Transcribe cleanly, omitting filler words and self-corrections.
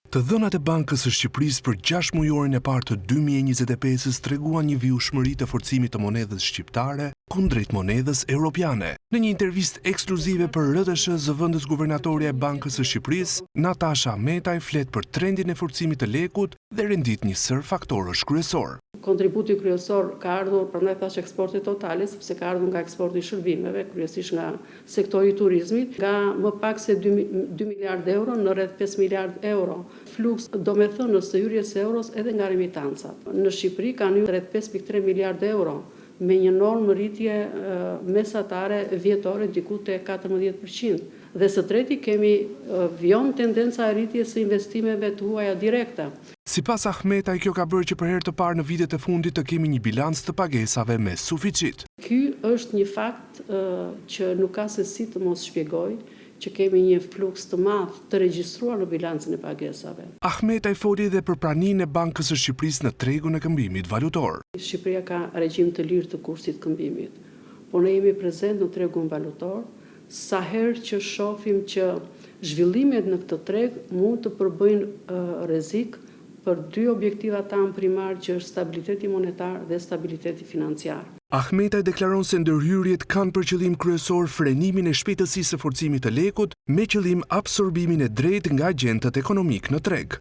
Të dhënat e Bankës së Shqipërisë për gjashtëmujorin e parë të 2025-ës treguan një vijueshmëri të forcimit të monedhës shqiptare kundrejt monedhës europiane. Në një intervistë ekskluzive për RTSH, zëvendës guvernatorja e Bankës së Shqipërisë, Natasha Ahmetaj flet për trendin e forcimit të lekut dhe rendit një sërë faktorësh kryesorë. Kontributi kryesor ka ardhur, prandaj thashë eksporte totale, sepse ka ardhur nga eksporti i shërbimeve, kryesisht nga sektori i turizmit, nga më pak se dy miliardë euro në rreth 5 miliardë euro. Fluks domethënës të hyrjes së euros edhe nga remitancat. Në Shqipëri kanë hyrë rreth 5.3 miliardë euro, me një normë rritje mesatare vjetore diku te 14%. Dhe së treti kemi vijon tendenca e rritjes së investimeve të huaja direkte. Sipas Ahmetaj, kjo ka bërë që për herë të parë në vitet e fundit të kemi një bilanc të pagesave me suficit. Ky është një fakt që nuk ka se si të mos shpjegojë që kemi një fluks të madh të regjistruar në bilancin e pagesave. Ahmetaj foli edhe për praninë e Bankës së Shqipërisë në tregun e këmbimit valutor. Shqipëria ka regjim të lirë të kursit të këmbimit, por ne jemi prezent në tregun valutor, sa herë që shohim që zhvillimet në këtë treg mund të përbëjnë rrezik për dy objektivat tanë primarë që është stabiliteti monetar dhe stabiliteti financiar. Ahmetaj deklaron se ndërhyrjet kanë për qëllim kryesor frenimin e shpejtësisë së forcimit të lekut me qëllim absorbimin e drejtë nga agjentët ekonomikë në treg.